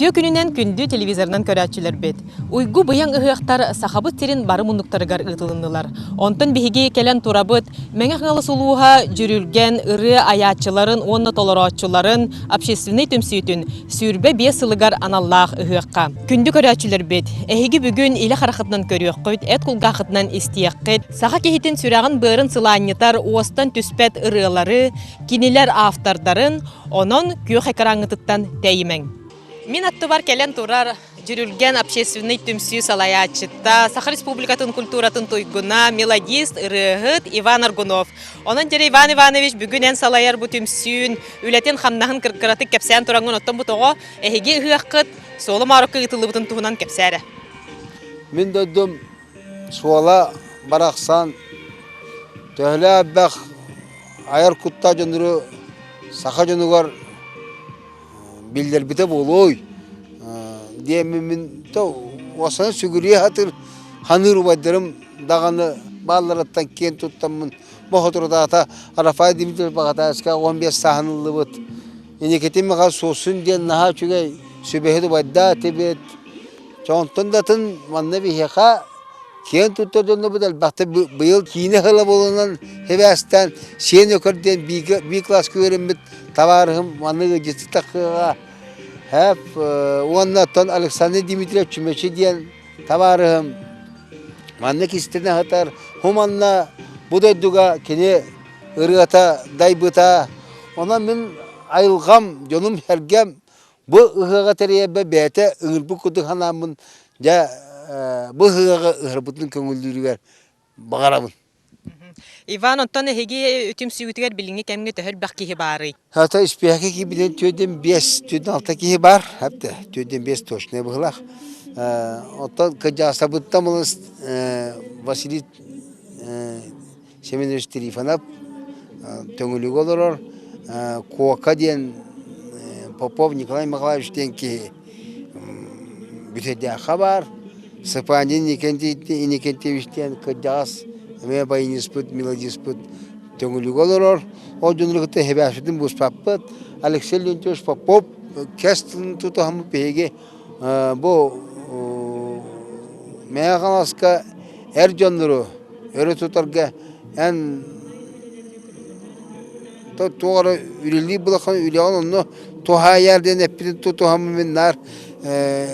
Үтүө күнүнэн күндү телевизорынан көрөөччүлэрбит! Уйгу быйаҥ ыһыахтар Сахабыт сирин бары муннуктарыгар ыытылыннылар. Онтон биһиги кэлэн турабыт Мэҥэ Хаҥалас улууһа Дьүрүлгэн ырыа айааччыларын уонна толорооччуларын общественнай түмсүүтүн 25 сылыгар аналлаах ыһыахха. Күндү көрөөччүлэрбит, эһиги бүгүн илэ хараххытынан көрүөххүт, эт кулгааххытынан истиэххит, саха киһитин сүрэҕин-быарын сылаанньытар уостан түспэт ырыалары, кинилэр автордарын, Онон күөх экраҥҥытыттан тэйимэҥ. Мин аттыбар кэлэн турар Дьүрүлгэн общественнай түмсүү салайааччыта, Саха Республикатын культуратын туйгуна, мелодист, ырыаһыт Иван Аргунов. Онон дьэ Иван Иванович бүгүн эн салайар бу түмсүүн үлэтин-хамнаһын кыратык кэпсээн тураҥҥын оттон бу тоҕо эһиги ыһыаххыт Суола Маарыкка ыытыллыбытын туһунан кэпсээ эрэ. Мин дойдум Суола барахсан төһөлөөх элбэх айар куттаах дьоннору саха дьонугар биллэрбитэ буолуой диэммин мин уосана сүгүрүйэ сатыыр ханыыр убайдарым даҕаны баалларыттан киэн туттаммын бу соторутааҕыта Рафаэль Дмитриевич Баҕатаайыскай 15 сааһын ыллыбыт инникитин миэхэ суосун диэн наһаа үчүгэй сүбэһит убайдаа этибит Дьэ онтон да атын манна биһиэхэ киэн туттар дьоннорбут элбэхтэ быйыл киинэ сыла буоланан сибээстээн Сиэн Өкөр диэн биир кылааска үөрэммит табаарыһым манна ыалдьыттыы тахсыаҕа. Хэп уонна оттон Александр Дмитриев Чүмэчи диэн табаарыһым манна кистэнэ сытар. Ху манна бу дойдуга кини ырыата дайбыта. Онон мин айылҕам, дьонум-сэргэм Бу ыһыаҕы тэрийэрбэр бэйэтэ ыҥырбыт курдук санааммын, дьэ, бу ыһыаҕы ыһарбытын көҥүллүүрүгэр баҕарабын. Иван, оттон эһиги түмсүүгүтүгэр билиҥҥи кэмҥэ төһө элбэх киһи баарый? Хата испиэһэкэ киирбитин 4,5, 4,6 киһи баар. Хапта, 4,5 точнай быһылаах. Оттон кырдьаҕастарбыттан Василий Семенович Трифонов Төҥүлүгэ олорор Куока диэн Попов Николай Михайлович диэн киһи Бүтэйдээххэ баар. Сыпанин Иннокентьевич диэн кырдьаҕас эмиэ баяниспыт, мелодиспыт Төҥүлүгэ олорор. Ол дьону кытта сибээспитин быспаппыт. Алексей Леонтьевич Попов кэс тылын тутуһаммыт биһиги бу Мэҥэ Хаҥаласка эр дьоннору өрө тутарга эн туох эрэ үлэлиир буолаххына үлэҕин онно туһаайаар диэн эппитин тутуһаммын мин наар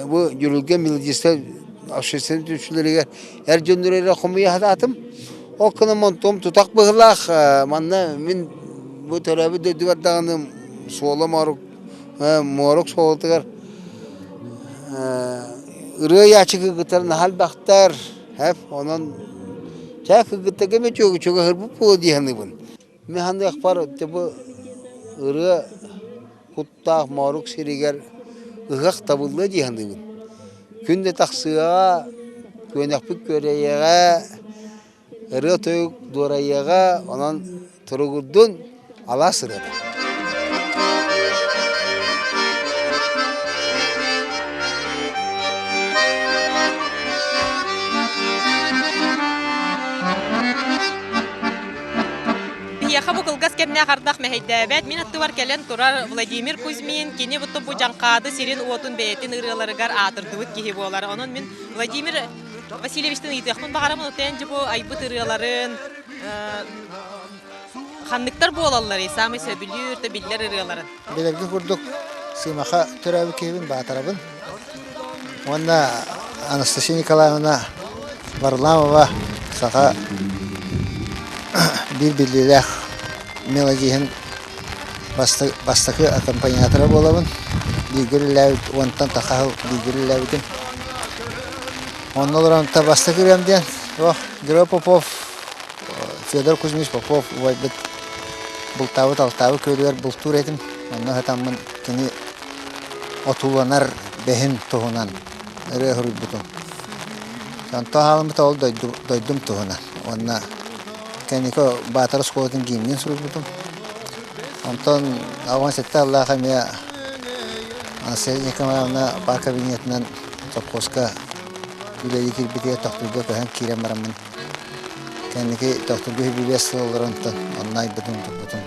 бу Дьүрүлгэ мелодиста общественнай түмсүүлэригэр эр дьоннору эрэ хомуйа сатаатым. Ол гынан онтум тутах быһыылаах манна мин бу төрөөбүт дойдубар даҕаны суола морук Моорук суолатыгар ырыа ыйааччы кыргыттар наһаа элбэхтэр. Хэп, онон чээ кыргыттарга эмиэ чугаһырбыт буолуо дии саныыбын. Мин саныахпар бу ырыа куттаах Моорук сиригэр ыһыах табыллыа дии саныыбын. Күн да тахсыаҕа, күөнэхпит күөрэйиэҕэ, Ырыа-тойук дуорайыаҕа, онон туругурдун алаас ырыата. Биһиэхэ бу кылгас кэмнээх ардах мэһэйдээбэт. Мин аттыбар кэлэн турар Владимир Кузьмин, кини бу бу Дьаҥхаады сирин-уотун бэйэтин ырыаларыгар аатырдыбыт киһи буолар. Онон мин Владимир Васильевичтан ыйытыахпын баҕарабын, оттон дьэ бу айбыт ырыаларын ханныктар буолалларый, саамай сөбүлүүр, да биллэр ырыаларын? Билэргэ курдук Сыымаха төрөөбүт киһибин Баатарабын. Уонна Анастасия Николаевна Варламова саха биир биллиилээх мелодиһын бастакы аккомпаниатора буолабын. Бииргэ үлэлээбит уонтан тахса сыл бииргэ үлэлээбитим. Онно олорон бастакы ырыам диэн Герой Попов, Федор Кузьмич Попов убайбыт бултаабыт алтаабыт күөлүгэр бултуур этим. Онно сытаммын кини отууланар бэһин туһунан ырыа суруйбутум. Онтон хаалыммыта ол дойдум туһунан. Уонна кэнники Баатар оскуолатын гимнин суруйбутум. Онтон 87 сыллаах эмиэ Анастасия Николаевна паар кабинетынан сопхуоска үлэлии киирбитигэр Тохтурга көһөн киирэн бараммын кэнники Тохтурга үһү сыл олорон онно айбытым туппутум.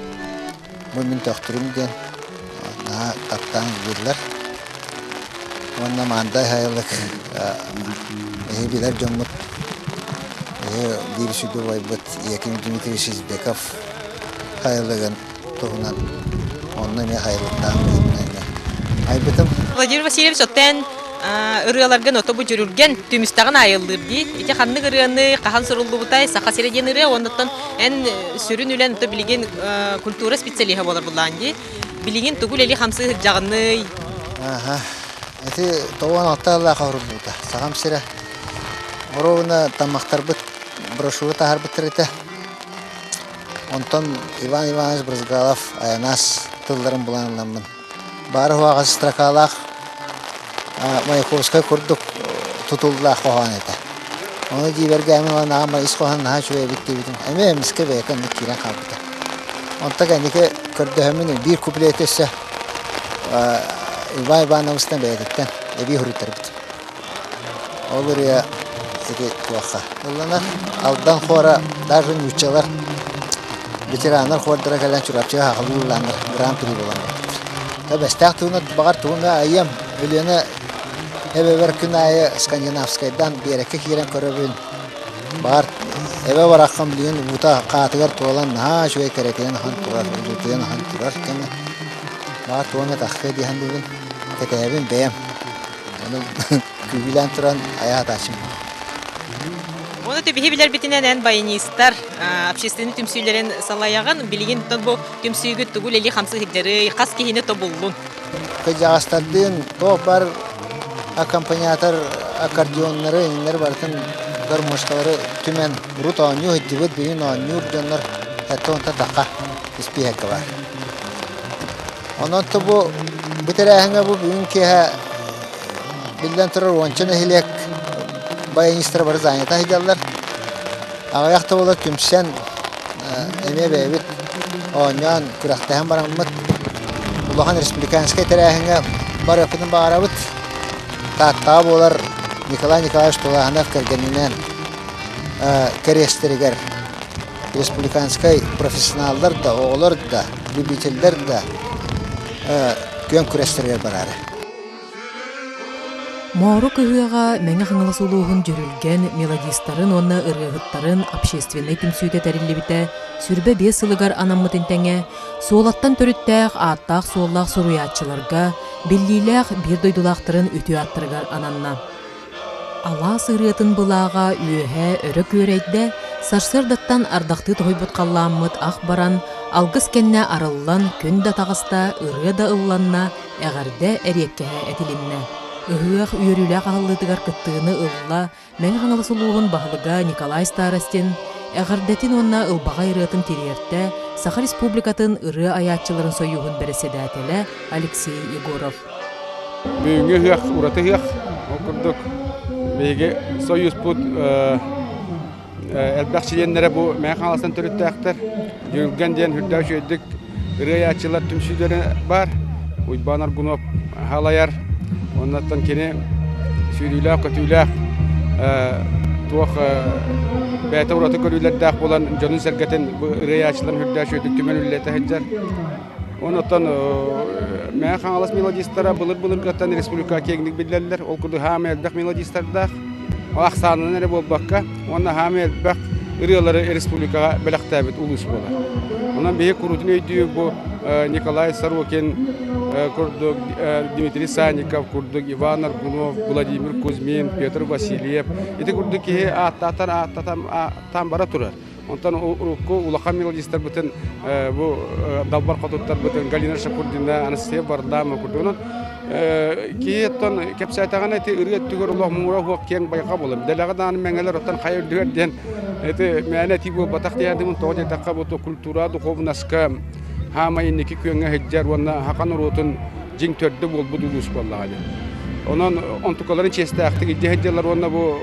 Бу мин Төхтүрүм диэн наһаа таптаан ыллыыллар. Уонна Маандай Хайылык эһи билэр дьоммут эһи биир сүдү убайбыт Яким Дмитриевич Избеков Хайылыгын туһунан онно эмиэ хайылыктаах быһыытынан эмиэ айбытым. Владимир Васильевич, оттон ырыаларгын ото бу дьүрүлгэн түмүстэҕин айыллыыр дии. Ити ханнык ырыаны хаһан суруллубутай Саха сирэ диэн ырыа уоннаттан эн сүрүн үлэн ото билигин культура специалиһа буолар буллаан дии. Билигин тугу үлэли хамсыы сылдьаҕыный? Аха. Ити 96 сыллаах оһоруллубута. Сахам сирэ. Оруобуна таммахтарбыт брошюра таһаарбыттар этэ. Онтон Иван Иванович Брызгалов Айанаас тылларын булан ыламмын. Баара уһаҕас строкалаах Маяковскай курдук тутуллаах хоһоон этэ. Ону дьиибэргээмин уонна аҕам ис хоһоон наһаа үчүгэй эбит диэбитим. Эмиэ эмискэ бэйэтэ оннук киирэн хаалбыта. Онтон кэнники көрдөһөммүн биир куплеты өссө Иван Ивановичтан бэйэтиттэн эбии суруйтарбытым. Ол ырыа ити туохха ылланар. Алдан хора даже нууччалар ветераннар хордара кэлэн Чурапчыга сахалыы ыллааннар гран-при буолан барбыттар. Бэстээх туһунан баҕар туһуна айыам Өлүөнэ эбэбэр күн аайы Скандинавскайдан биэрэккэ киирэн көрөбүн. Баҕар эбэ бараххан билигин уута хаатыгар туолан наһаа үчүгэй кэрэтийэн ахан турар, улуутуйан ахан турар кэмэ. Баҕар туоҥа таххыа дии саныыбын. Кэтэһэбин бэйэм. Ону күүгүлээн туран айаатааччым. Ону биһи билэрбитинэн эн баянистар общественный түмсүүлэрин салайаҕын. Билигин бу түмсүүгүт тугу үлэлии хамсыы сылдьарый, хас киһини тобуллун? Кыдьаҕастардыын туох бар аккомпаниатор аккордеоннары, иннэр барытын гармошкалары түмэн урут оонньуу сылдьыбыт, билигин оонньуур дьоннор 70 тахха испииһэккэ баар. Онон бу бу тэрээһиҥҥэ бу бүгүн киэһэ биллэн турар уонча нэһилиэк баянистара бары занята сылдьаллар. Аҕыйах да буолар түмсэн эмиэ бэйэбит оонньоон күрэхтэһэн бараммыт улахан республиканскай тэрээһиҥҥэ барыахпытын баҕарабыт. Тааттаҕа буолар Николай Николаевич Тулааһынов кэргэнинээн кэриэстэригэр республиканскай профессионаллар да, оҕолор да, любителлэр да күөн күрэстэригэр бараары. Моорук ыһыаҕа Мэҥэ Хаҥалас улууһун дьүрүлгэн мелодистарын уонна ырыаһыттарын общественнай түмсүүтэ тэриллибитэ 25 сылыгар анаммытын тэҥэ, Суолаттан төрүттээх ааттаах-суоллаах суруйааччыларга, биллиилээх биир дойдулаахтарын үтүө ааттарыгар ананна. Алаас ырыатын былааҕа үөһэ өрө күөрэйдэ, сарсыардаттан ардахтыы тоһуйбут халлааммыт ах баран, алгыс кэннэ арыллан, күн да таҕыста, ырыа да ылланна, эҕэрдэ эриэккэһэ этилиннэ. Ыһыах үөрүүлээх аһыллыытыгар кыттыыны ылла Мэҥэ Хаҥалас улууһун баһылыга Николай Старостин, эҕэрдэтин уонна ылбаҕай ырыатын тириэртэ Саха Республикатын ырыа айааччыларын сойууһун бэрэссэдээтэлэ Алексей Егоров. Бүгүҥҥү ыһыах ураты ыһыах. Ол курдук биһиги сойууспут элбэх чилиэннэрэ бу Мэҥэ Хаҥаластан төрүттээхтэр. Дьүрүлгэн диэн үрдээх үчүгэйдик ырыа айааччылар түмсүүлэрэ баар. Уйбаан Аргунов халайар. Оннуттан кини сүүрүүлээх-көтүүлээх туох бэйэтэ ураты көрүүлэрдээх буолан дьонун-сэргэтин бу ырыа айааччыларын үрдээх үчүгэйдик түмэн үлэлэтэ сылдьар. Онон Мэҥэ Хаҥалас мелодистара былыр-былыргаттан республикаҕа киэҥник биллэллэр. Ол курдук хаамай элбэх мелодистардаах. Ахсаанынан эрэ буолбакка, уонна хаамай элбэх ырыалары республикаҕа бэлэхтээбит улуус буолар. Онон биһиги куруутун өйдүү бу Николай Сорокин курдук, Дмитрий Санников курдук, Иван Аргунов, Владимир Кузьмин, Петр Васильев ити курдук киһи ааттаатан ааттатан бара турар. Онтон урукку улахан мелодистарбытын бу далбар хотуттарбытын Галина Шакурдина, Анастасия Варламова курдугунан киһи оттон кэпсээтэҕинэ ити ырыа өттүгэр олох муҥура суох киэҥ байҕа буолар. Дэлэҕэ даҕаны мэҥэлэр оттон хайа үрдүгэр диэн ити мээнэ этии буолбатах диэн тоҕо диэтэххэ бу культура духовноска хаамай инники күөҥҥэ сылдьар уонна саха норуотун дьиҥ төрдө буолбут улуус буоллаҕа дии. Онон онтукаларын чиэстээхтик илдьэ сылдьаллар уонна бу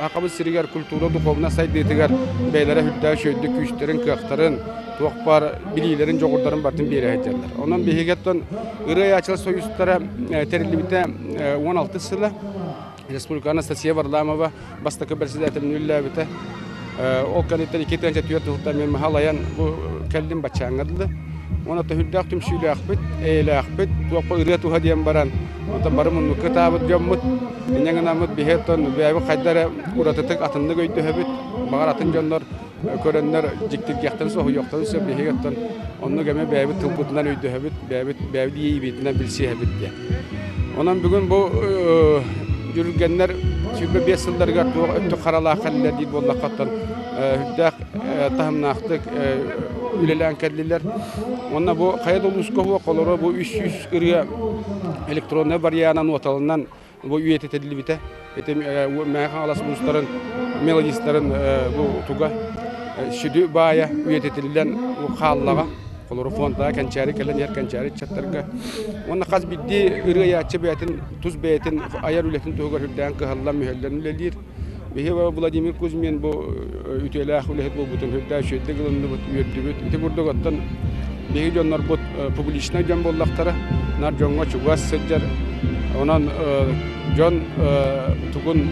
Сахабыт сиригэр культура духовнай сайдыытыгар бэйэлэрэ үрдээх үчүгэйдик күүстэрин, кыахтарын, туох баар билиилэрин, дьоҕурдарын барытын биэрэ сылдьаллар. Онон биһиги оттон Ырыа айааччылар союзтара тэриллибитэ 16 сыла. Республика Анастасия Варламова бастакы председателин үллээбитэ. Ол кэнниттэн 2004 сылтан мен халайан бу кэллим баччааҥҥа дылы. Уонна төһүрдээх түмсүүлээхпит, эйэлээхпит, туохха ырыа туһа диэн баран. Онтон бары муннукка ытаабыт дьоммут, инньэ гынаммыт биһи оттон бэйэбит хайда эрэ уратытык атыннык өйдөһөбүт. Баҕар атын дьоннор көрөннөр дьиктиргиэхтэрин соһуйуохтарын сөп биһиги оттон оннук эмэ бэйэбит тылбытынан өйдөһөбүт, бэйэбит бэйэбит иэйиибитинэн билсиһэбит диэн. Онон бүгүн бу дьүрүлгэннэр 25 сылларыгар туох өттүк харалаах кэллилэр диир буоллахха оттон үрдээх таһымнаахтык үлэлээн кэллилэр. Уонна бу хайа да улууска уһуох олоро бу 300 ырыа электроннай варианан уоталынан бу үйэтитиллибитэ. Ити Мэҥэ Хаҥалас улуустарын мелодистарын бу туга сүдү баайа үйэтитиллэн хааллаҕа. Холору фондаҕа кэнчээри кэлэн иһэр кэнчээри ыччаттарга. Уонна хас биирдии ырыайааччы бэйэтин тус бэйэтин айар үлэтин туһугар үрдээн кыһаллан мүһэллэн үлэлиир. Биһи Владимир Кузьмин бу үтүөлээх үлэһит буолбутун үрдээх үчүгэйдик ылынныбыт, үөрдүбүт. Ити курдук оттон биһиги дьоннорбут публичнай дьон буоллахтара, нар дьоҥҥо чугас сылдьар. Онон дьон тугун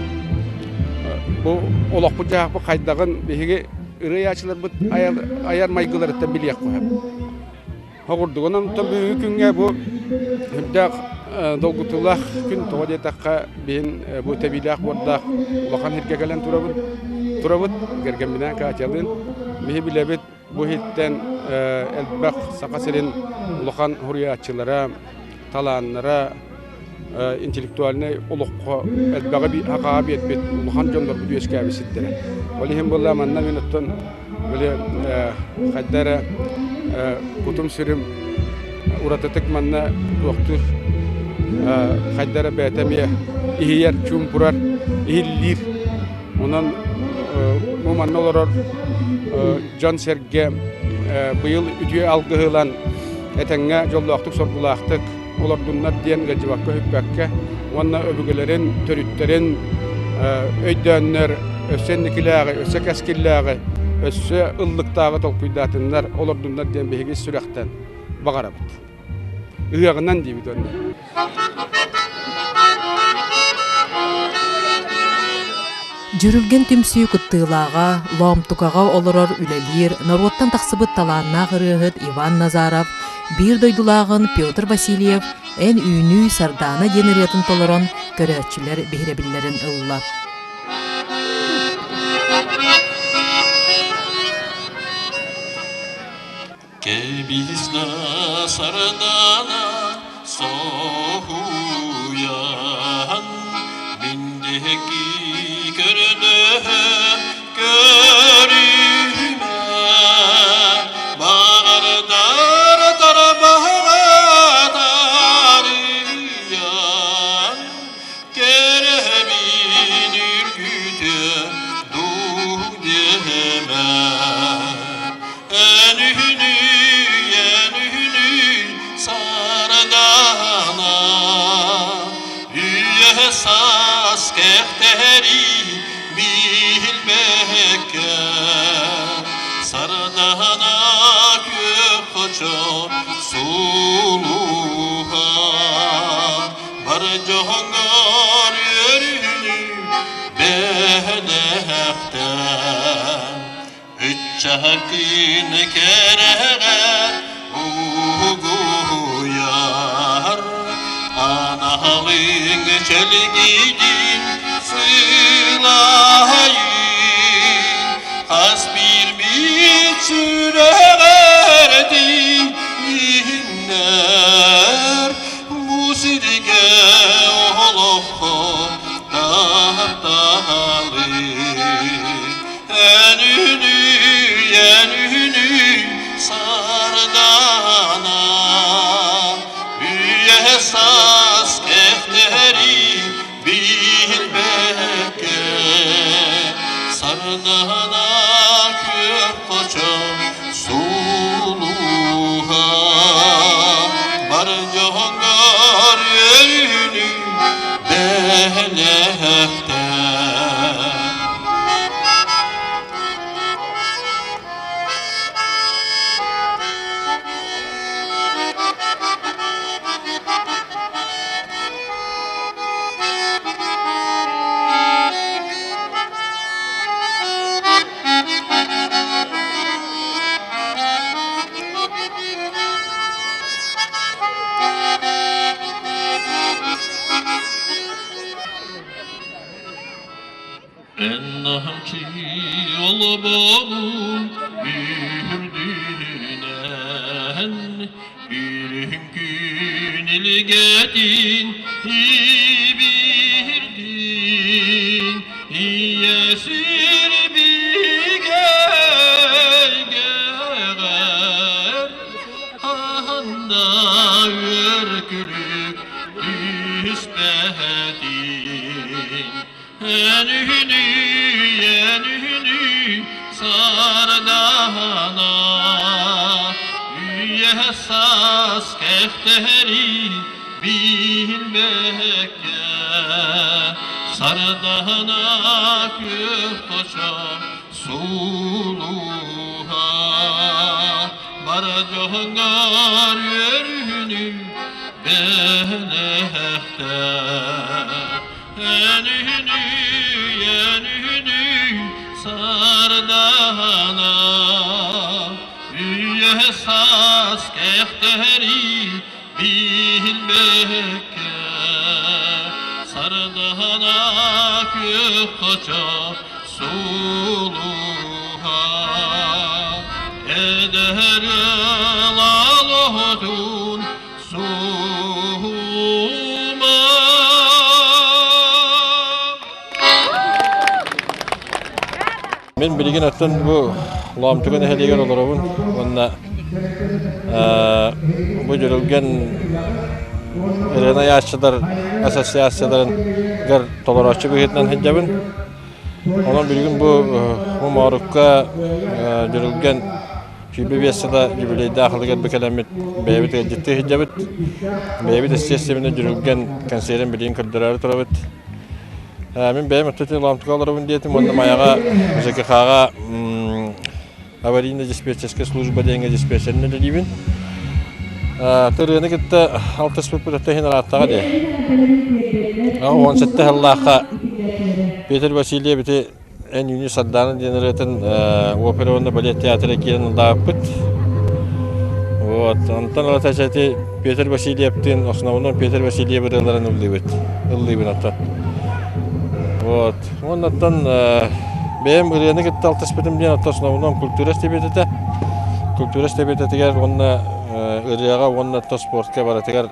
бу олохпут-дьаһахпыт хайдаҕын биһиги ырыайааччыларбыт айар майгыларыттан билиэх сөп. Оҕурдугунан оттон бүгүҥҥү күҥҥэ бу үрдээх долгутуулаах күн тоҕо диэтэххэ биһин бу тэбиилээх буордаах улахан сиргэ кэлэн турабыт турабыт кэргэмминээн Катялыын биһи билэбит бу иһиттэн элбэх Саха сирин улахан суруйааччылара талааннара интеллектуальнай олоххо элбэҕи хахаҕа биэрбит улахан дьоннорбут үөскээбит сирдэрэ. Ол иһин буолла манна мин оттон били хайда эрэ кутум-сүрүм уратытык манна туохтуур хайда эрэ бэйэтэ эмиэ иһийэр, чуумпурар, иһиллиир. Онон бу манна олорор дьон-сэргэ быйыл үтүө алгыһы ылан этэҥҥэ дьоллоохтук-соргулаахтык олордуннар диэн ыалдьыбакка өһүппэккэ уонна өбүгэлэрин, төрүттэрин өйдөөннөр өссө инникилээҕи, өссө кэскиллээҕи, өссө ыллыктааҕы толкуйдаатыннар, олордуннар диэн биһиги сүрэхтэн баҕарабыт. Ыһыаҕынан диибит уонна. Дьүрүлгэн түмсүү кыттыылааҕа, Лоомтукаҕа олорор, үлэлиир, норуоттан тахсыбыт талааннаах ырыаһыт Иван Назаров биир дойдулааҕын Петр Васильев «Эн үүнүү Сардаана» диэн ырыатын толорон, көрөөччүлэр биһирэбиллэрин ылла. Кэбис да сардаана соһуйан, мин диэки көрдөһө көрүмэ, баҕардар тарбаҕа таарыйан, Кэрэһэбин үргүтэ дуу диэмэ, эн үһүнүй, эн үһүнүй сардаана, үйэ саас кэхтэри билбэккэ, сардаана күөх хочо сулуһа. Бар дьоҥҥор үөрүүнү бэлэхтэн, Ыччакын кэрэҕэ угуйар, Аналыҥ чэлгийдин сылайын, Хас биирбит сүрэҕэр тиийиннэр, Бу сиргэ олоххо тапталы эн үнүй, эн үнүй сардаана үйэ саас кэхтэри билбэккэ сардаана күөх хочо сулуһа бар дьоҥҥор үөрүүнү бэлэхтээ. Намчы олобоҕун үрдүнэн Үрүҥ күн илгэтин ибирдин Ийэ сир бигэйгэҕэр Хаһан да үөр күлүк түспэтин Эн үһүнүй, эн үһүнүй, сардаана, Үйэ саас кэхтэри билбэккэ, Сардаана күөх хочо сулуһа, Бар дьоҥҥор үөрүүнү бэлэхтэ. Эн үһүнүй, эн үһүнүй, сардаана, Үйэ саас кэхтэри билбэккэ, Сардаана күөх хочо сулуһа, Эдэр ыал олоҕун Мин билигин оттон бу Лоомтуга нэһилиэгэр олоробун уонна бу Дьүрүлгэн ырыаны айааччылар ассоциацияларыгар толорооччу быһыытынан сылдьабын. Онон билигин бу Моорукка Дьүрүлгэн 25 сыла юбилейдаах ылыгар кэлэммит бэйэбит ыалдьыттыы сылдьабыт. Бэйэбит естественнэ Дьүрүлгэн концерын билигин көрдөрөөрү турабыт. Мин бэйэм өттүтүн Лоомтуга олоробун диэтим уонна Майаҕа ЖКХ-ҕа аварийно-диспетчерская служба диэҥҥэ диспетчеринэн үлэлиибин. Тырыаны кытта алтыспыппыт өттө иһин ырааттаҕа дии. 17 сыллаахха Петр Васильев ити Эн үүнүү Сардаана диэн ырыатын опера уонна балет театра киирэн ыллаабыппыт. Вот. Онтон ылата ити Петр Васильевтыын, основном Петр Васильев ырыаларын ыллыыбыт. Ыллыыбын оттон. Вот. Уоннаттан бэйэм ырыаны кытта алтыспытым диэн оттон основном культура стипендията. Культура стипендиятыгар уонна ырыаҕа уонна спортка барытыгар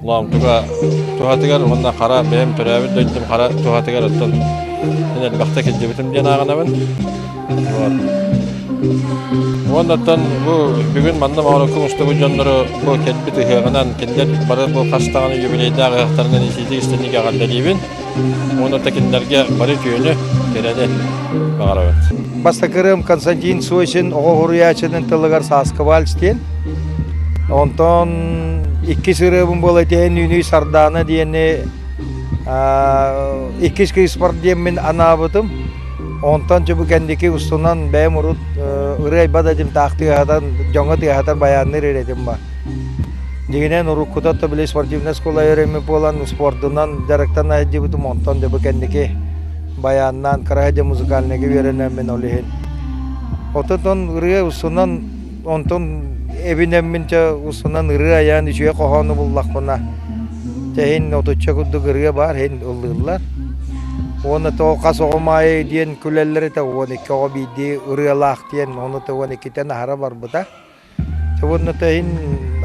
Лоомтуга туһатыгар уонна хара бэйэм төрөөбүт дойдум хара туһатыгар оттон мин элбэхтэ килдьибитим диэн ааҕынабын. Вот. Уоннаттан бу бүгүн манна Моҕорокку мустубут дьоннору бу кэлбит ыһыаҕынан кинилэр бары бу хас даҕаны юбилейдаах ыһыахтарынан итиитик истиҥник эҕэрдэлиибин. Уонна да кинилэргэ бары үтүөнү, кэрэни баҕарабыт. Бастакы ырыам Константин Сосин оҕо уһуруйааччытын тылыгар Сааскы вальс диэн. Онтон иккис ырыабын буола итиэн Үүнүй Сардаана диэни иккис кыыспар диэммин анаабытым. Онтон чубу кэнники устунан бэйэм урут ырыа айбат этим таах тыаһатан дьоҥҥо тыаһатар байаанныыр этим ба. Дьиҥинэн уруккута то били спортивнай школа үөрэммит буолан спордунан дьарыктана сылдьыбытым онтон дьэ бу кэнники байааннаан кыра дьэ музыкальныйга үөрэнэммин ол иһин. Отон ырыа устунан онтон эбинэммин чэ устунан ырыа айаан үчүгэй хоһоону буллахпына чэ иһин отучча курдук ырыа баар иһин ыллыыллар. Уонна то хас оҕом аайы диэн күлэллэр этэ 12 оҕо биирдии ырыалаах диэн ону то 12-тэн аһара барбыта. Уонна иһин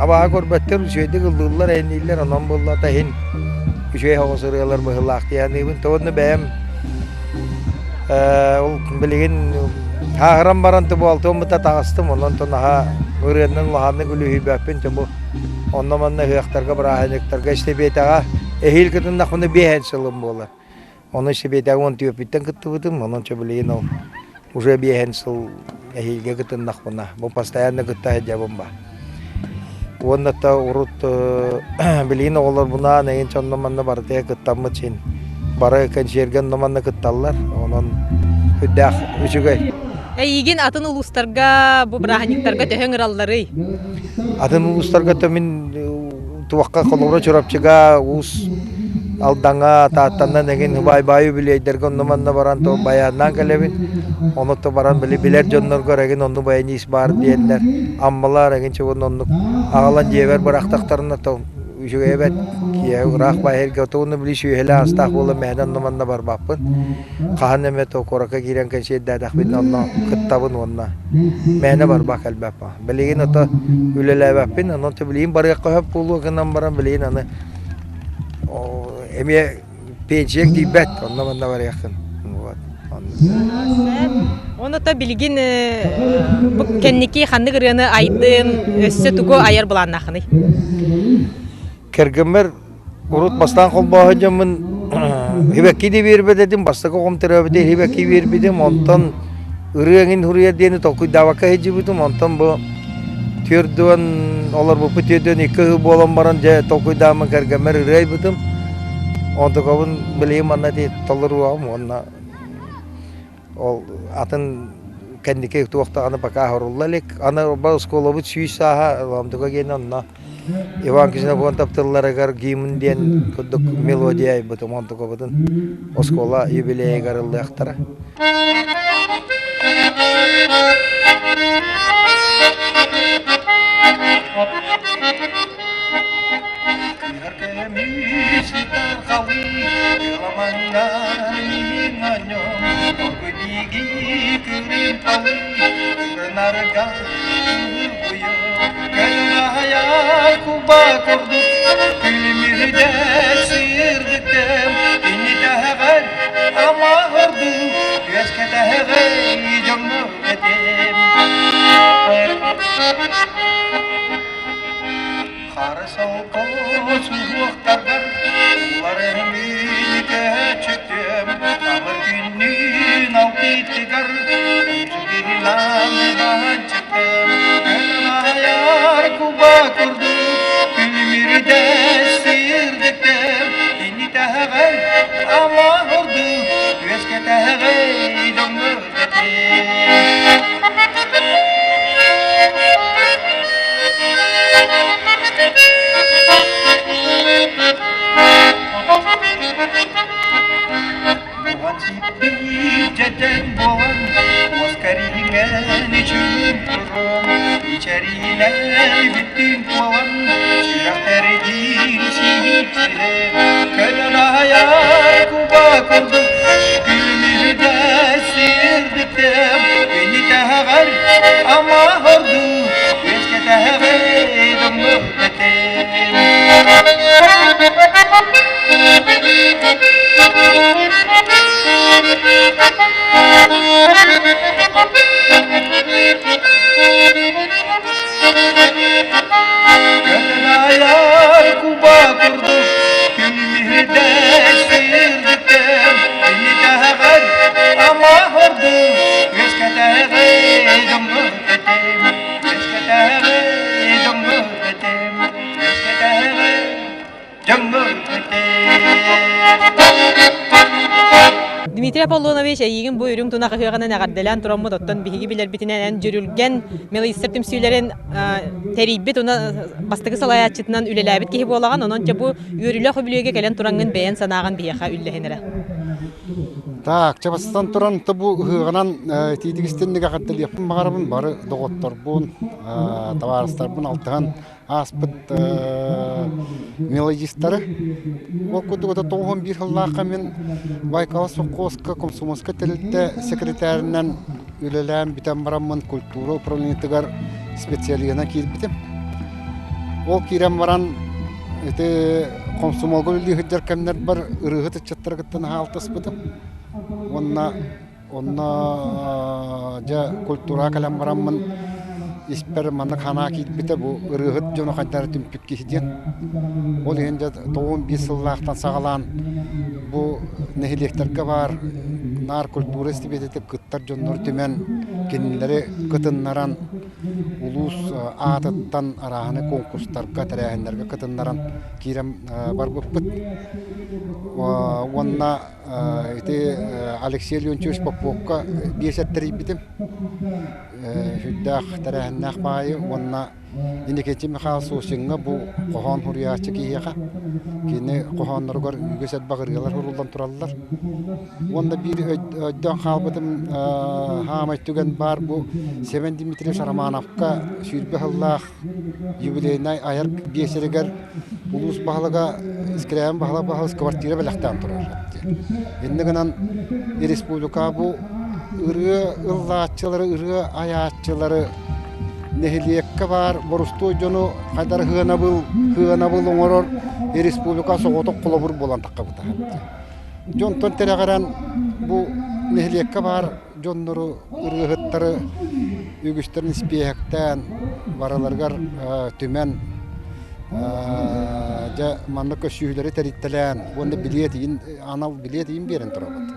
абааһы көрбөттөр, үчүгэйдик ыллыыллар, эйнииллэр, онон буоллата иһин үчүгэй соҕус ырыалар быһыылаах дии саныыбын. Уонна бэйэм ол билигин ааһыран баран тубуалтыаммыта таҕыстым, онон наһаа ырыаннан улаханнык үлүһүйбэппин. Бу онно-манна ыһыахтарга, бырааһынньыктарга истэбиэтэҕэ эһиил кытыннахпына биэһэн сылым буолар. Ону Сибиэтэҕэ уон түөрпүттэн кыттыбытым, онон билигин ол уже биэһэн сыл эһиилгэ кытыннахпына, бу постоянно кытта сылдьабын ба. Уонна та урут билигин оҕолорбунаан эҥин дьонно манна барытыгар кыттаммыт син бары кэнсиэргэ онно манна кытталлар, онон үрдээх үчүгэй. Эйигин атын улуустарга бу бырааһынньыктарга төһө ыҥыралларый? Атын улуустарга то мин туохха холобура Чурапчыга, Уус Алдаҥа, Тааттанан эҥин убаай-баай үбүлүөйдэргэ онно-манна баран то байааннаан кэлэбин. Ону то баран били билэр дьонноргор эҥин онну баянист баар диэннэр Аммалар эҥин чугун оннук аҕалан дьиэбэр бырахтахтарына то үчүгэйэ бэрт киэһэ ыраах баайарга отугуна били сүөһэлээх астаах буолан мээнэ онно-манна барбаппын. Хаһан эмэ то куоракка киирэн кэнсиэрдээтэхпинэ онно кыттабын уонна мээнэ барбах кэлбэппин. Билигин ото үлэлээбэппин, онон билигин барыахха сөп буолуо гынан баран билигин аны эмиэ пенсияҥ тиийбэт, онно-манна барыаххын. Вот. Онно то билигин бу кэнники ханнык ырыаны айдын, өссө тугу айар былааннааххыный? Кэргэммэр урут бастаан холбооһо дьоммун хибэкки дии биэрбэт этим, бастакы оҕом төрөөбүтэ хибэкки биэрбитим, онтон ырыа эҥин суруйар диэни толкуйдаабакка сылдьыбытым, онтон бу 40 олорбуппут 42 ыы буолан баран дьэ толкуйдааммын кэргэммэр ырыа айбытым. Онтукабын билигин манна ити толоруоҕум уонна ол атын кэнники туох даҕаны пока оһорулла илик. Аны оскуолабыт 100 сааһа Ламдуга диэн онно Иван Ксенофонтов тылларыгар гимн диэн курдук мелодия айбытым онтукабытын оскуола юбилейыгар ыллыахтара. Хара солко суһуохтаргар уларым көчөтөм Амыр күннүүн алтыытыгар үчүгүнан баанчытым Көлүн куба курдук күлүмүрдэ сыырдыктым Кини таһаҕар ама ордук үөскэ таһаҕай доҥҥо Дьэтэн буолан, уоскариҥҥэн үчүн туран, ичэриинэн бүттүүн буолан, сүрэхтэрдиин сиһиктэрэ, көнөн аһайар куба курдук Күлүмүрдэ сирдиктем, күнү тэһэҕэр ама ордуу, үөскэ тэһэҕэй доммут Көтөн куба курдук күлүмүрдэ сирдиктем, күнү тэһэҕэр ама ордуу, үөскэ тэһэҕэй доммут этим, үөскэ тэһэҕэй доммут этим, үөскэ тэһэҕэй Дмитрий Аполлонович, эйигин бу үрүҥ тунах ыһыаҕынан эҕэрдэлээн тураммыт, оттон биһиги билэрбитинэн эн дьүрүлгэн мелодистар түмсүүлэрин тэрийбит уонна бастакы салайааччытынан үлэлээбит киһи буолаҕын. Онон дьэ бу үөрүүлээх үбүлүөйгэ кэлэн тураҥҥын бэйэн санааҕын биһиэхэ үллэһин эрэ. Так, чэ бастатан туран бу ыһыаҕынан итиитик истинник эҕэрдэлиэхпин баҕарабын бары доҕотторбун, табаарыстарбын алтыһан ааспыт мелодистары. Ол курдук это 91 сыллаахха мин Байкал сопхуоска комсомольскай тэрилтэ секретарынан үлэлээн бүтэн бараммын культура управлениетыгар специалиһынан киирбитим. Ол киирэн баран ити комсомолга үлэлии сылдьар кэмнэрбэр ырыаһыт ыччаттары кытта наһаа алтыспытым. Уонна Онно дьэ культураҕа кэлэн бараммын испэр маннык санаа киирбитэ бу ырыаһыт дьону хайдах эрэ түмпүт киһи диэн. Ол иһин дьэ 95 сыллаахтан саҕалаан бу нэһилиэктэргэ баар наар культура истибиэтитик кыттар дьоннору түмэн кинилэри кытыннаран улуус аатыттан арааһынай конкурстарга, тэрээһиннэргэ кытыннаран киирэн барбыппыт. Уонна Ити Алексей Леонтьевич Поповка биэс тэрийбитим. Сүрдээх тэрээһиннээх баайы уонна Иннокентий Михайлович Сосиҥҥа бу хоһоон суруйааччы киһиэхэ кини хоһоонноругар үгүс элбэх ырыалар суруллан тураллар. Уонна биир өйдөөн хаалбытым хаамай түгэн баар бу Семен Дмитриевич Романовка 20 сыллаах юбилейнай айар биэсэригэр улуус баһылыга Искрээм баһылык баһылык квартира бэлэхтээн турар. Инньэ гынан республика бу ырыа ыллааччылары, ырыа айааччылары нэһилиэккэ баар борустуой дьону хайдар сыанабыл, сыанабыл оҥорор республика соҕотох холобур буолан таххабыта. Дьонтон тирэҕирэн бу нэһилиэккэ баар дьоннору, ырыаһыттары үгүстэрин испиэһэктээн барыларыгар түмэн дьэ маннык көссүүһүлэри тэрийтэлээн уонна билиэт иин анал билиэт иин биэрэн турабыт.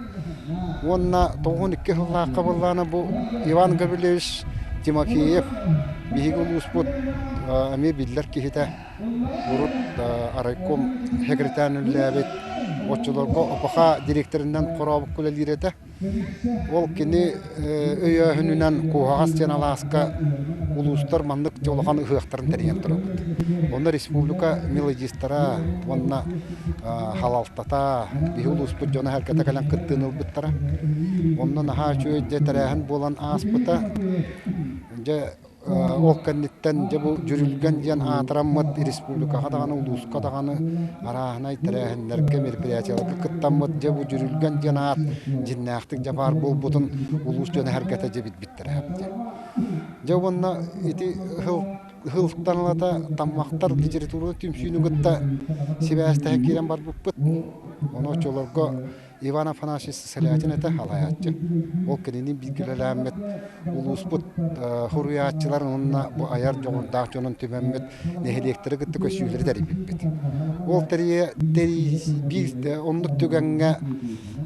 Уонна 92 сыллаахха буоллаҕына бу Иван Гаврильевич Тимофеев биһиги улууспут эмиэ биллэр киһитэ урут райком секретарь үлэлээбит оччолорго ОПХ директорынан хорообукка үлэлиир этэ. Ол кини өйөөһүнүнэн Куоһаҕас диэн алааска улуустар маннык улахан ыһыахтарын тэрийэн турабыт. Онно республика мелодистара уонна халалтата биһи улууспут дьоно-сэргэтэ кэлэн кыттыыны ылбыттара. Онно наһаа үчүгэй дьэ тэрээһин буолан ааспыта. Дьэ Ол кэнниттэн дьэ бу Дьүрүлгэн диэн аатыраммыт республикаҕа даҕаны, улууска даҕаны арааһынай тэрээһиннэргэ, мероприятиеларга кыттаммыт дьэ бу Дьүрүлгэн диэн аат дьиннээхтик дьэ баар буолбутун улуус дьоно сэргэтэ дьэ билбиттэрэ дии. Дьэ уонна ити ыһылтан ылата Таммахтар литературнай түмсүүнү кытта сибээстэһэн киирэн барбыппыт. Ону оччолорго Иван Афанасьевич Сысолятин этэ халайааччы. Ол кинини бииргэ үлэлээммит улууспут суруйааччыларын уонна бу айар дьоҕурдаах дьонун түмэммит нэһилиэктэри кытта көсүүлэри тэрийбиппит. Ол тэрийэ биир оннук түгэҥҥэ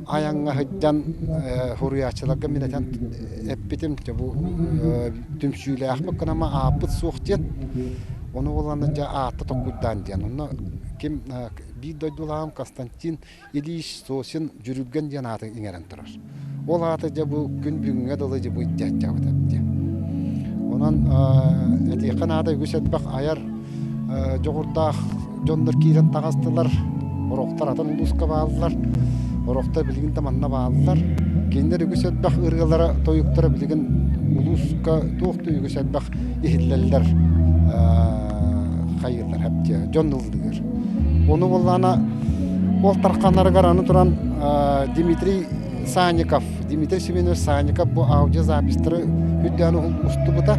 айаҥҥа сылдьан суруйааччыларга мин этэн эппитим бу түмсүүлээхпит гынама ааппыт суох диэн ону буоллаҕына дьэ аатта толкуйдаан диэн онно ким биир дойдулааҕым Константин Ильич Сосин Дьүрүлгэн диэн ааты иҥэрэн турар. Ол аата дьэ бу күн бүгүҥҥэ дылы дьэ бу иттээччэбит диэн. Онон этиэххэ наада үгүс элбэх айар дьоҕурдаах дьоннор киирэн таҕыстылар. Орохтор атын улууска бааллар. Орохтор билигин да манна бааллар. Кинилэр үгүс элбэх ырыалара, тойуктара билигин улууска туох да үгүс элбэх иһиллэллэр хайыыллар хэптиэ дьон ыллыыр. Ону буоллаана ол тарханарыгар аны туран Дмитрий Санников, Дмитрий Семенович Санников бу аудиозапистары үрдээн устубута.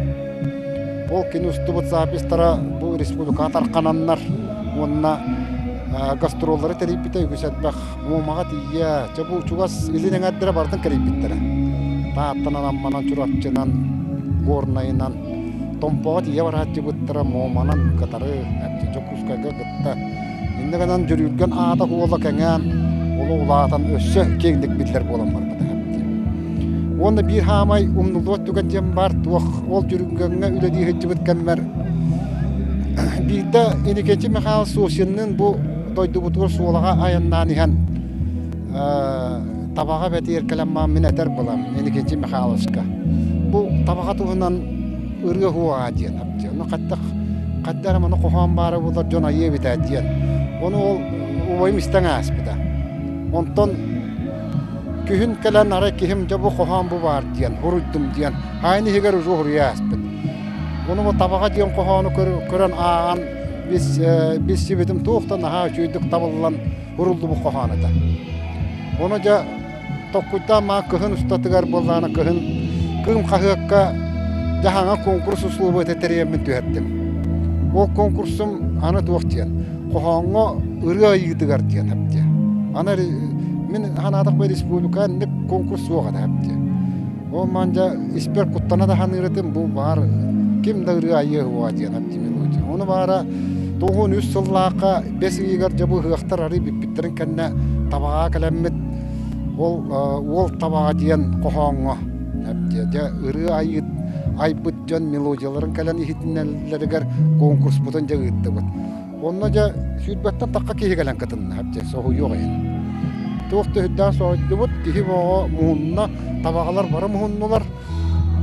Ол кини устубут запистара бу республикаҕа тархананнар уонна гастроллары тэрийбитэ үгүс элбэх Муомаҕа тиийэ, чэ бу чугас илин эҥэрдэрэ барытын кэрийбиттэрэ. Тааттанан, Амманан, Чурапчынан, Горнайынан, Томпоҕо тиийэ барааччыбыттара Муоманан кытары, Дьокуускайга кытта. Инньэ гынан Дьүрүлгэн аата уола кэҥээн, оло улаатан өссө киэҥник биллэр буолан барбыта. Уонна биир хаамай умнуллубат түгэн диэн баар туох ол Дьүрүлгэҥҥэ үлэлии сылдьыбыт кэммэр биирдэ Иннокентий Михайлович Сосинныын бу дойдубутугар Суолаҕа айаннаан иһэн табаҕа бэтиэр кэлэн маам мин этэр булам Иннокентий Михайловичка бу табаҕа туһунан ырыа хуоҕа диэн ону хаттах хадда эрэ маны хоһоон баара буолар дьон айыа эбитэ диэн ону ол убайым истэн ааспыта онтон күһүн кэлэн арай киһим дьэ бу хоһоон бу баар диэн хуруйдум диэн хаайын иһигэр уже хуруйа ааспыт ону бу табаҕа диэн хоһоону көрөн ааҕан билсибитим туох да наһаа үчүгэйдик табыллан уруллубут хоһоон этэ. Ону дьэ токкуйдаан маа кыһын устатыгар буоллаҕына кыһын Кыым хаһыакка дьаһаҥа конкурс услуобуйата тэрийэммин түһэрдим. Ол конкурсум аны туох диэн хоһооҥҥо ырыа айыытыгар диэн эптиэ. Аны мин санаатахпына республика инник конкурс суох этэ эптиэ. Ол маан дьэ испэр куттана да саныыр этим бу баар ким да ырыа айыа уоҕа диэн оптимилуути. Ону баара 93 сыллаахха бэс ыйыгар дьэ бу ыһыахтар арый бүппүттэрин кэннэ табаҕа кэлэммит ол уол табаҕа диэн хоһооҥҥо дьэ ырыа айыыт айбыт дьон мелодияларын кэлэн иһитиннэллэригэр конкурспутун дьэ ыыттыбыт. Онно дьэ сүүрбэттэн тахха киһи кэлэн кытынна дьэ соһуйуох иһин. Туох да үрдээх соһуйдубут, киһи боҕо муһунна, табаҕалар бары муһуннулар.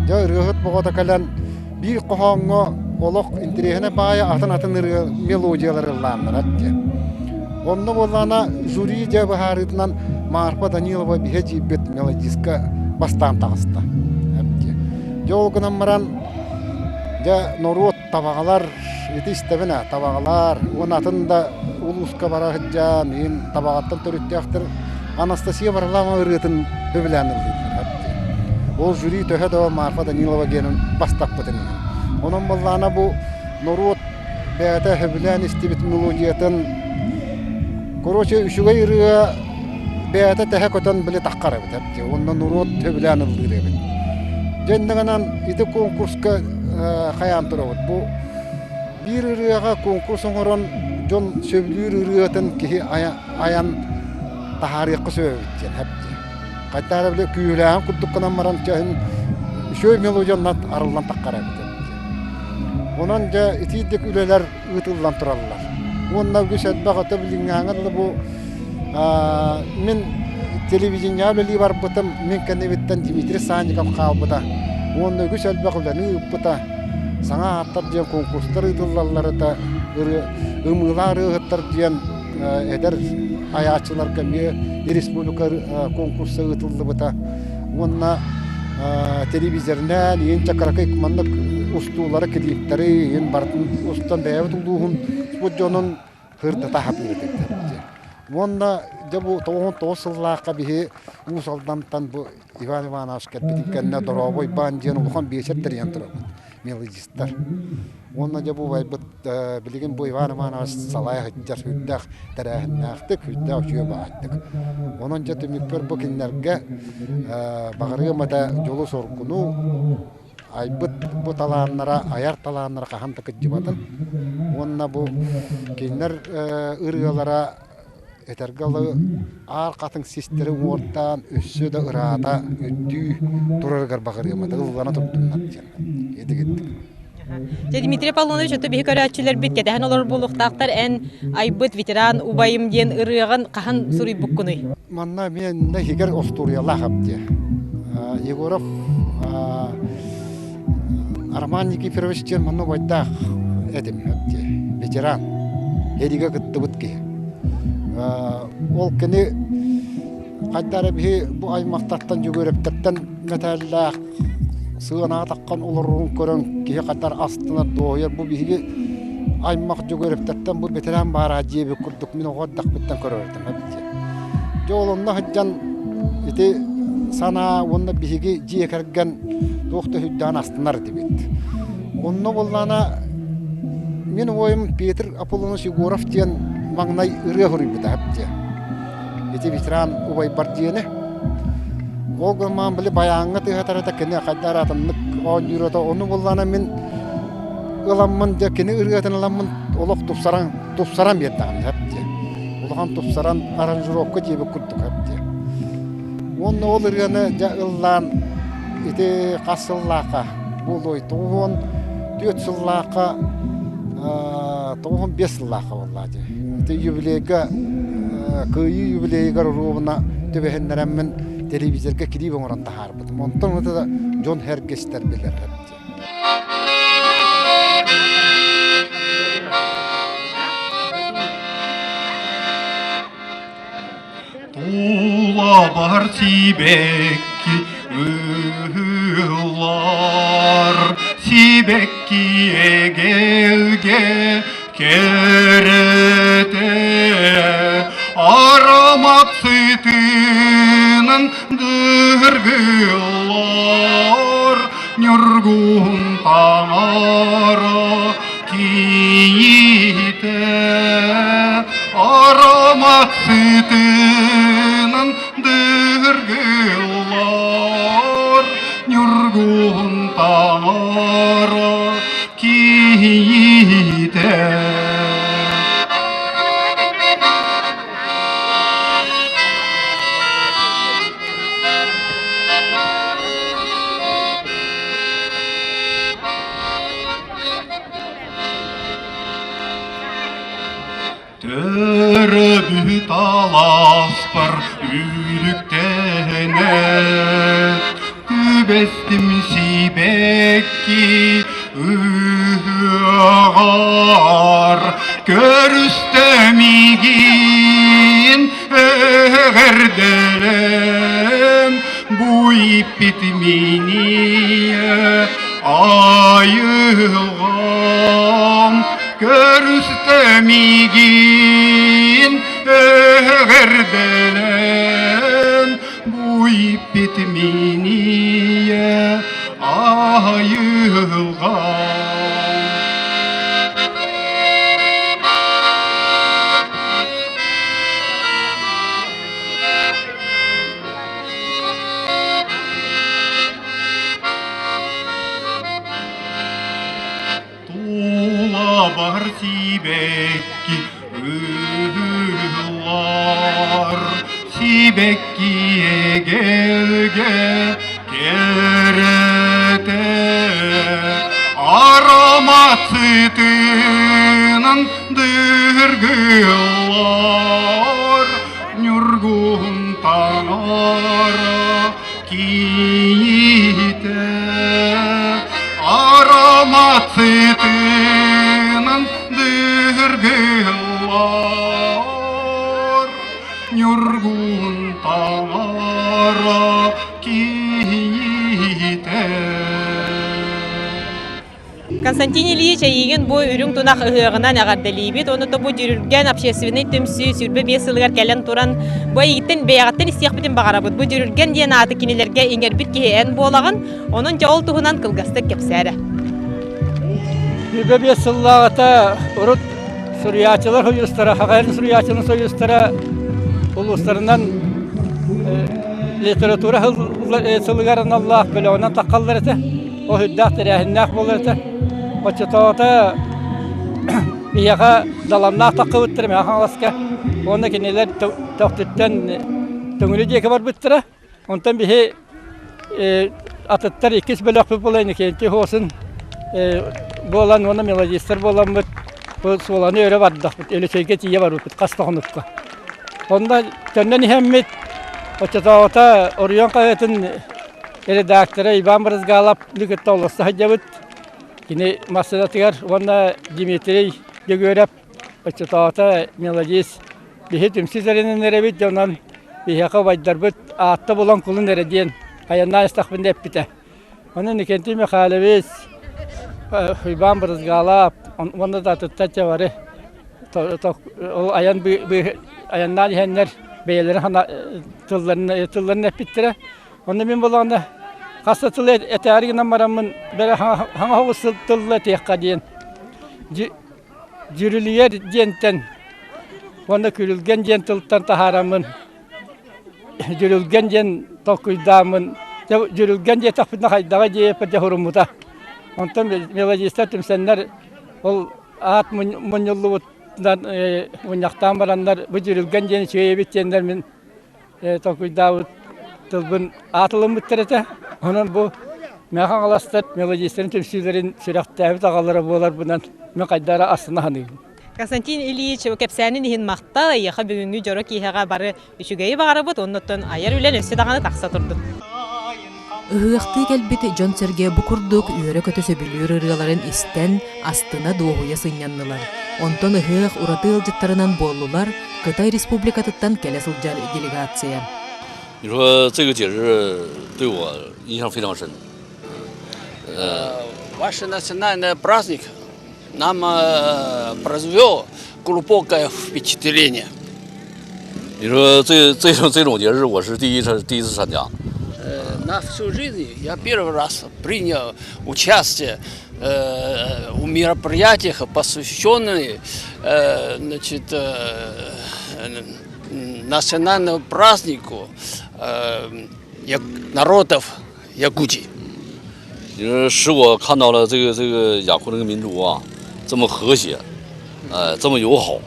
Дьэ ырыаһыт боҕото кэлэн биир хоһооҥҥо олох интэриэһинэй баайа атын-атын ырыа мелодиялар ыллааннара диэн. Онно буоллаҕына жюри дьэ быһаарыытынан Марфа Данилова биһэ дьиибит мелодистка бастаан таҕыста. Дьэ ол гынан баран, дьэ норуот табаҕалар ити истэбин ээ, табаҕалар уонна атын да улууска бара сылдьан, иһин табаҕаттан төрүттээхтэр Анастасия Варламова ырыатын сөбүлээн ыллыыллар. Ол жюри төһө да Марфа Данилова диэнин бастаппытын иһин. Онон буоллаҕына бу норуот бэйэтэ сөбүлээн истибит мелодиятын короче үчүгэй ырыа бэйэтэ тэһэ көтөн били таххар эбит эбит уонна норуот сөбүлээн ыллыыр эбит. Дьэ иннигинэн ити конкурска хайаан турабыт бу биир ырыаҕа конкурс оҥорон дьон сөбүлүүр ырыатын киһи айан таһаарыахха сөп эбит диэн эп диэн. Хайдах эрэ били күүһүлээһин курдук гынан баран чэһин үчүгэй мелодиянан арыллан таххар эбит Онон дьэ итиирдик үлэлэр ыытыллан тураллар. Уонна үгүс элбэх өтө билиҥҥээҥҥэ дылы бу мин телевидениеҕа үлэлии барбытым, мин кэннибиттэн Дмитрий Санников хаалбыта. Уонна үгүс элбэх үлэни ыыппыта. Саҥа ааттар диэн конкурстар ыытыллаллар этэ, ымыылаах ырыаһыттар диэн эдэр айааччыларга эмиэ республика конкурса ыытыллыбыта уонна телевизорынан иин чакыракый маннык устуулары клиптэри иин барытын устан бэйэбит улууһун спорт дьонун сырдата сатыыр этибит уонна дьэ бу 99 сыллаахха биһи Уус Алдантан бу Иван Иванович кэлбитин кэннэ Дорообо Уйбаан диэн улахан биэчэр тэрийэн турабыт мелодистар. Уонна дьэ бу убайбыт билигин бу Иван Иванович салайа сылдьар сүрдээх тэрээһиннээхтик, сүрдээх үчүгэй баҕайытык. Онон дьэ түмүкпэр бу кинилэргэ баҕарыам этэ дьолу-соргуну, айбыт бу талааннара, айар талааннара хаһан да кырдьыбатын. Уонна бу кинилэр ырыалара Этэргэ дылы, аар хатыҥ систэри уҥуордаан өссө да ыраата үрдүү турарыгар баҕарыам этэ, ыллана турдуннар диэн этигиттик. Дьэ, Дмитрий Аполлонович, ото биһи көрөөччүлэрбит кэтэһэн олорор буолуохтаахтар. Эн айбыт ветеран убайым диэн ырыаҕын хаһан суруйбуккунуй? Манна эмиэ иһигэр остуоруйалаах эбит. Егоров Роман Никифорович диэн манна убайдаах этим ветеран, эригэ кыттыбыт киһи. Ол кини хайда эрэ биһи бу аймахтартан Дьөгүөрэптэртэн мэтээллээх сыанаҕа таххан олорорун көрөн киһи хайдар астынар, дуоһуйар. Бу биһиги аймах Дьөгүөрэптэртэн бу ветеран баара диэбит курдук мин оҕо эрдэхпиттэн көрөр этим эбит. Дьэ ол онно сылдьан ити санаа уонна биһиги дьиэ кэргэн туох да сүрдээн астынар этибит. Онно буоллаҕына мин убайым Петр Аполлонович Егоров диэн маҥнай ырыа суруйбута диye. Ити ветеран убайбар диэни. Ол гынан били байааҥҥа тыаһатар этэ кини хайдах эрэ атыннык оонньуур этэ. Ону буоллаҕына мин ыламмын дьэ кини ырыатын ыламмын олох тупсаран тупсаран биэрдэҕим диye. Улахан тупсаран аранжировка диэбит курдук диye. Уонна ол ырыаны дьэ ыллаан ити хас сыллаахха буолуой 94 сыллаахха 95 сыллаахха буоллаа дии. Ити юбилейга Кыайыы юбилейыгар оруобуна түбэһиннэрэммин телевизорга клип оҥорон таһаарбытым. Онтон ыта да дьон сэргэстэр билэр эбит. Тулабар сибэкки ыһыллар, сибэкки эгэлгэ кэрэтэ, аромат сытынан дыргыллар, ньургуһун таҥара кийиитэ аромат сытынан дыргыллар, ньургуһун таҥара кийиитэ. Төрөбүт алааспар үүрүктэнэ Түбэстим сибэкки ыһыаҕар Көрүстэ миигин эҕэрдэлээн Бу иппит миние айылҕам көрүстэ миигин эҕэрдэлэн бу иппит миние айылҕам. Тулабар сибэкки ыһыллар, сибэкки эгэлгэ кэрэтэ аромат сытынан дыргыллар Ньургуһун таҥара кийиитэ аромат сытынан дыргыллар Ньургуһун таҥара кийиитэ. Константин Ильич эйиигин бу үрүҥ тунах ыһыаҕынан эҕэрдэлиибит. Ону да бу Дьүрүлгэн общественнай түмсүү 25 сылыгар кэлэн туран бу эйигиттэн бэйэҕиттэн истиэхпитин баҕарабыт. Бу Дьүрүлгэн диэн ааты кинилэргэ иҥэрбит киһи эн буолаҕын. Онон дьэ ол туһунан кылгастык кэпсээ эрэ. 25 сыллааҕыта урут суруйааччылар союзтара, Хахайын суруйааччыларын союзтара улуустарынан литература сылыгар аналлаах бөлөҕүнэн таххаллар этэ. Ол үрдээх тэрээһиннээх буолар этэ. Оччотооҕута биһиэхэ Даланнаах таххыбыттара Мэҥэ Хаҥаласка уонна кинилэр Төхтүттэн Төҥүлү диэки барбыттара. Онтон биһи атыттар иккис бөлөхпүт буолан Иннокентий Хосин буолан уонна мелодистар буоламмыт бу Суоланы өрө бардахпыт, Өлөчөйгө тиийэ барбыппыт хас да хонукка. Онно төннөн иһэммит оччотооҕута Оройуон хаһыатын редактора Иван Брызгалов кытта олорсо сылдьабыт. Кини массыынатыгар уонна Дмитрий Дьөгүөрэп оччотооҕута мелодист биһи түмсүү тэринэн эрэбит дьонон биһиэхэ убайдарбыт аатта булан кулун эрэ диэн айаннаан истэхпинэ эппитэ. Онон Иннокентий Михайлович, Иван Брызгалов уонна да атыттар чэ бары ол айан айаннаан иһэннэр бэйэлэрин тылларын тылларын эппиттэрэ. Онно мин буоллаҕына хас да тыл этээри гынан бараммын бэрэ хаҥа оҕус тылла этиэххэ диэн дьүрүлүйэр диэнтэн уонна күрүлгэн диэн тылтан таһаараммын дьүрүлгэн диэн толкуйдааммын дьүрүлгэн диэтэхпинэ хайдаҕа диэппэр дьэ хуруммута. Онтон мелодистар түмсэннэр ол аат мунньуллубутунан мунньахтаан бараннар бу дьүрүлгэн диэн үчүгэй эбит диэннэр мин толкуйдаабыт тылбын аатылыммыттар этэ. Онон бу Мэҥэ Хаҥаластар мелодистарын түмсүүлэрин сүрэхтээбит аҕалара буоларбынан мин хайдах эрэ астына саныыбын. Константин Ильич кэпсээнин иһин махтал, эйиэхэ бүгүҥҥү дьоро киэһэҕэ бары үчүгэйи баҕарабыт, оннуттан айар үлэн өссө даҕаны тахса турдун. Ыһыахтыы кэлбит дьон-сэргэ бу курдук үөрэ-көтө сөбүлүүр ырыаларын истэн, астына-дуоһуйа сынньаннылар. Онтон ыһыах ураты ыалдьыттарынан буоллулар Кытай Республикатыттан кэлэ сылдьар делегация. 你说这个节日对我印象非常深。 Ваш национальный праздник нам произвел глубокое впечатление. 你说这这种这种节日，我是第一次第一次参加。 На всю жизнь я первый раз принял участие в мероприятиях, посвященных значит, национальному празднику народов Якутии. 使我看到了这个这个雅库这个民族啊，这么和谐，呃，这么友好，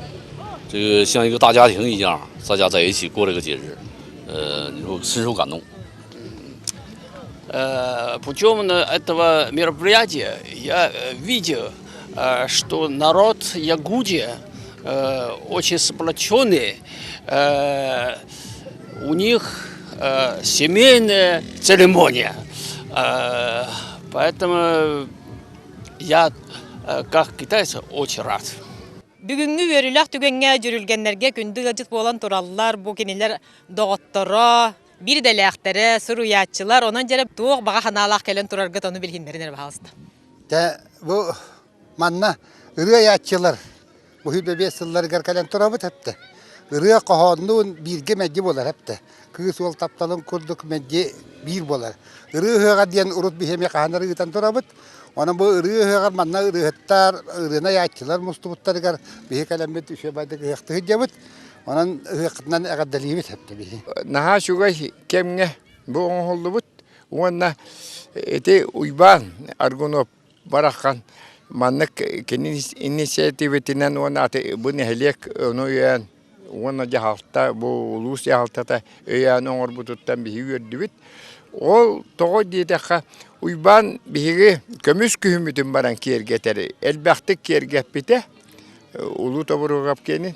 这个像一个大家庭一样，大家在一起过这个节日，呃，你说深受感动。 Путем этого мероприятия я видел, что народ Якутии очень сплоченный, у них семейная церемония. Поэтому я, как китайец, очень рад. Бүгүҥҥү үөрүүлээх түгэҥҥэ дьүрүлгэннэргэ күндү ыалдьыт буолан тураллар. Бу кинилэр доҕотторо, биир идэлээхтэрэ, суруйааччылар, онон дьэрэ туох баҕа санаалаах кэлэн тураргыт ону билиһиннэрин эрэ баһаалыста. Дьэ, бу манна ырыа айааччылар бу 25 сылларыгар кэлэн турабыт эптэ. Ырыа хоһооннуун бииргэ мэлдьи буолар эптэ. Кыыс уол тапталын курдук мэлдьи биир буолар. Ырыа ыһыаҕа диэн урут биһи эмиэ хаһан ыытан турабыт. Онон бу ырыа ыһыаҕар манна ырыаһыттар, ырыаны айааччылар мустубуттарыгар биһи кэлэммит үчүгэй ыһыахтыы сылдьабыт. Онон ыһыаххытынан эҕэрдэлиибит эптэ биһи. Наһаа үчүгэй кэмҥэ бу оҥоһуллубут уонна ити Уйбаан Аргунов бараххан маннык кини инициативатынан уонна аты бу нэһилиэк ону өйөөн уонна дьаһалта бу улуус дьаһалтата өйөөн оҥорбутуттан биһиги үөрдүбүт. Ол тоҕо диэтэххэ Уйбаан биһиги көмүс күһүммүтүн баран киэргэтэр элбэхтик киэргэппитэ Улуу Тобуруокап киэнин.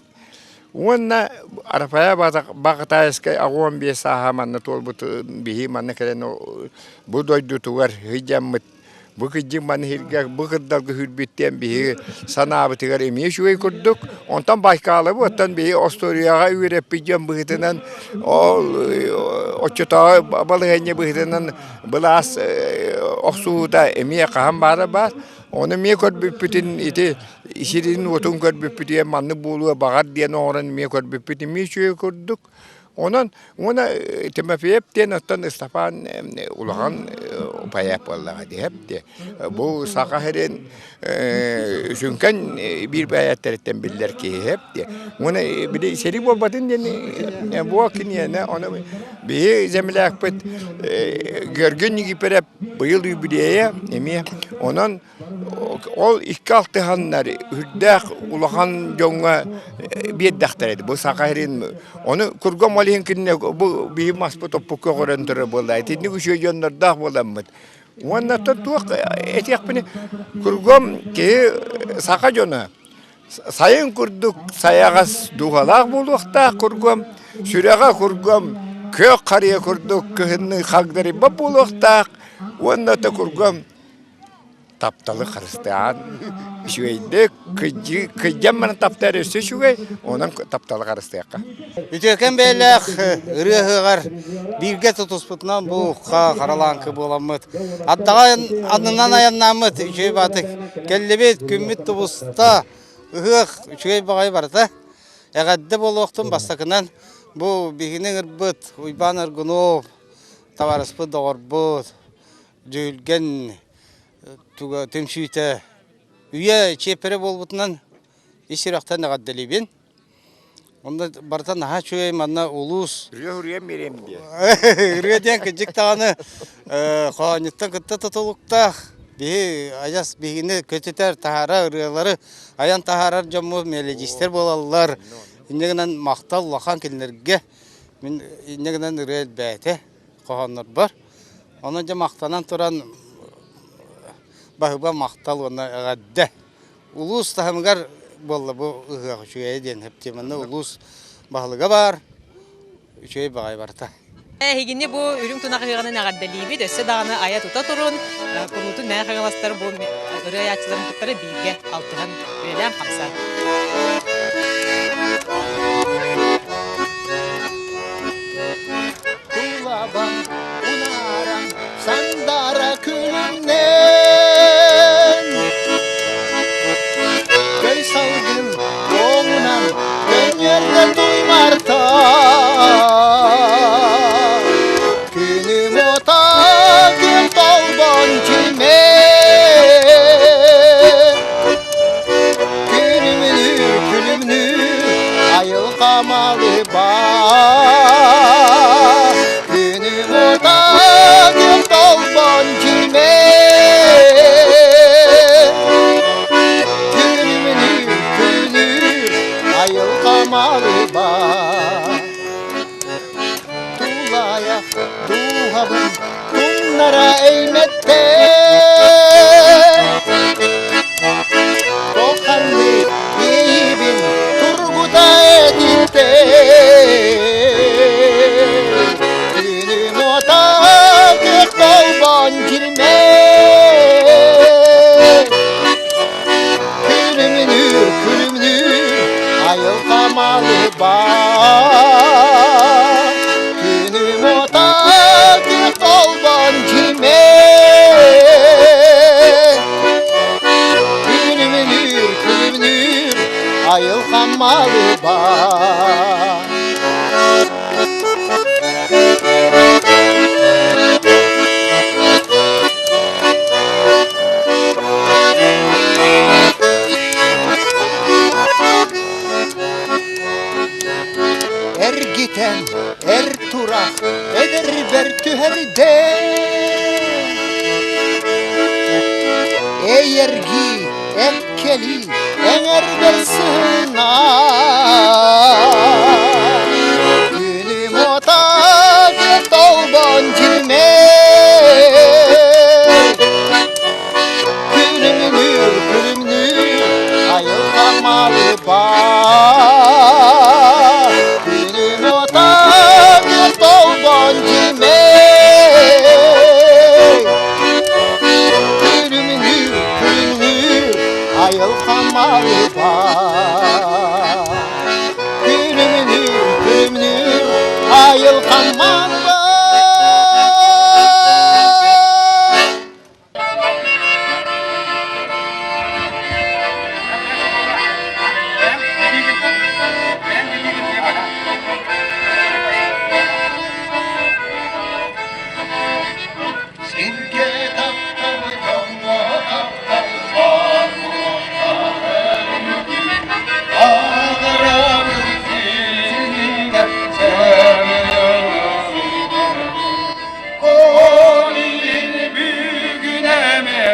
Уонна Рафаэль Баҕатаайыскай 85 сааһа манна туолбут биһи манна кэлэн бу дойдутугар сыдьаммыт бу кырдьык маны сиргэ бу кырдалга сүүрбүттэн биһиги санаабытыгар эмиэ үчүгэй курдук. Онтон Байкаалабы оттон биһи остуоруйаҕа үөрэппит дьон быһыытынан ол оччотооҕу балаһыанньа быһыытынан былаас охсуһуута эмиэ хаһан баара баар. Ону эмиэ көрбүппүтүн ити сирин-уотун көрбүппүтүгэр маннык буолуо баҕар диэн оҥорон эмиэ көрбүппүт эмиэ үчүгэй курдук. Онон уонна Тимофеев диэн оттон Ыстапаан улахан поэт буоллаҕа диэп диэ. Бу Саха сирин сүҥкэн биир поэттэриттэн биллэр киһи диэ. Уонна били сэрии буолбатын диэн буо киниэнэ ону биһи землякпыт Георгий Никифоров быйыл юбилейа эмиэ онон Ол икки алтыһаннар үрдээх улахан дьоҥҥо биэрдэхтэрэ бу Саха сирин ону кургом ол иһин кинини бу биһи маспыт оппукка көрөн турар буолла итинник үчүгэй дьоннордоох буоламмыт уонна туох этиэхпиний кургом киһи саха дьоно сайын курдук сайаҕас дууһалаах буолуохтаах кургом сүрэҕэ кургом күөх харыйа курдук кыһынны хагдарыйбат буолуохтаах уонна да кургом тапталы харыстаан үчүгэйдик кыдьан баран таптар өссө үчүгэй онон тапталы харыстыахха Үтүөкэн бэйэлээх ырыа ыһыаҕар бииргэ тутуспутунан бу харалааҥкы буоламмыт аттаҕа аннынан айаннааммыт үчүгэй баатык кэллибит күммүт тубуста ыһыах үчүгэй баҕайы барыта эҕэрдэ буолуохтун бастакынан бу биһигини ыҥырбыт Уйбаан Аргунов табаарыспыт доҕорбут Дьүһүлгэн туга түмсүүтэ үйэ чиэппэрэ буолбутунан ис сүрэхтэн эҕэрдэлиибин. Онно барыта наһаа үчүгэй манна улуус Ырыа суруйан биэриэм диэ. Ырыа диэн кырдьык даҕаны хоһоонньуттан кытта тутулуктаах. Биһи адьас биһигини көтүтэр, таһаарар ырыалары айан таһаарар дьоммут мелодистэр буолаллар. Инньэ гынан махтал улахан кинилэргэ. Мин инньэ гынан ырыа элбээтэ хоһооннорбор. Онон дьэ махтанан туран баһыба махтал уонна эҕэрдэ. Улуус таһымыгар буолла бу ыһыах үчүгэйэ диэн эптиэм. Манна улуус баһылыга баар, үчүгэй баҕайы барыта. Эһигини бу үрүҥ тунах ыһыаҕынан эҕэрдэлиибит. Өссө даҕаны айа-тута турун, куруутун Мэҥэ Хаҥаластар бу ырыа айааччыларын кыттары бииргэ алтыһан үлэлээн-хамсаан. Тулабан унааран сандара күлүмнэн Көй салгын уоҕунан көнньүөрдэ туймарта Күнүм уота күн толбон түмэн Күнүмүнү күлүмнүүр. Эйэргии, эккэлии, эҥэрбэр сыһына. Күнүм отаги толбон дьилмэй. Күлүмнүүр, күлүмнүүр, айылҕа малыба. Күнүм отаги толбон дьилмэй. Күлүмнүүр, күлүмнүүр, айылҕа малыба. Күлүмнүүр, күлүмнүүр, айылҕа малыба. Сиргэ таптал, дьоҥҥо таптал баар буолуохтааҕын Аҕарабын сиригэр Колин бүгүн эмээхэн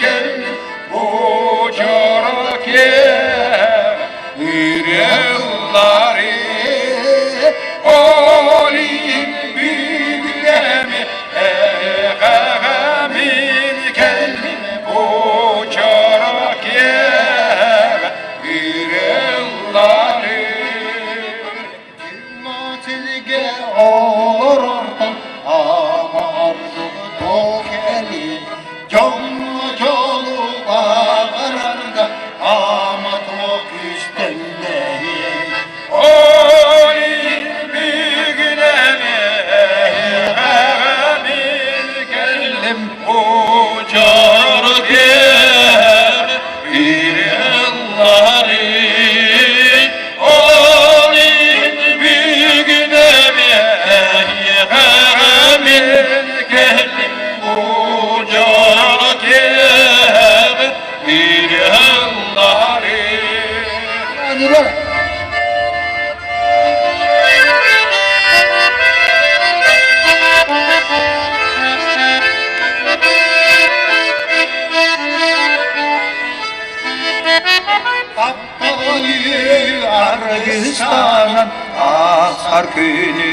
кэлин бочороке ырыаллары Олин бүгүн эмээхэн кэлин бочороке ырыаллары Силигэ олорортон ама ордугу кэли дьоҥҥо дьолу баҕарарга ама туох күүстэннэһиэй Ой бүгүнэми кэллим учорге Тапталы аргыстанан ааһар күнү.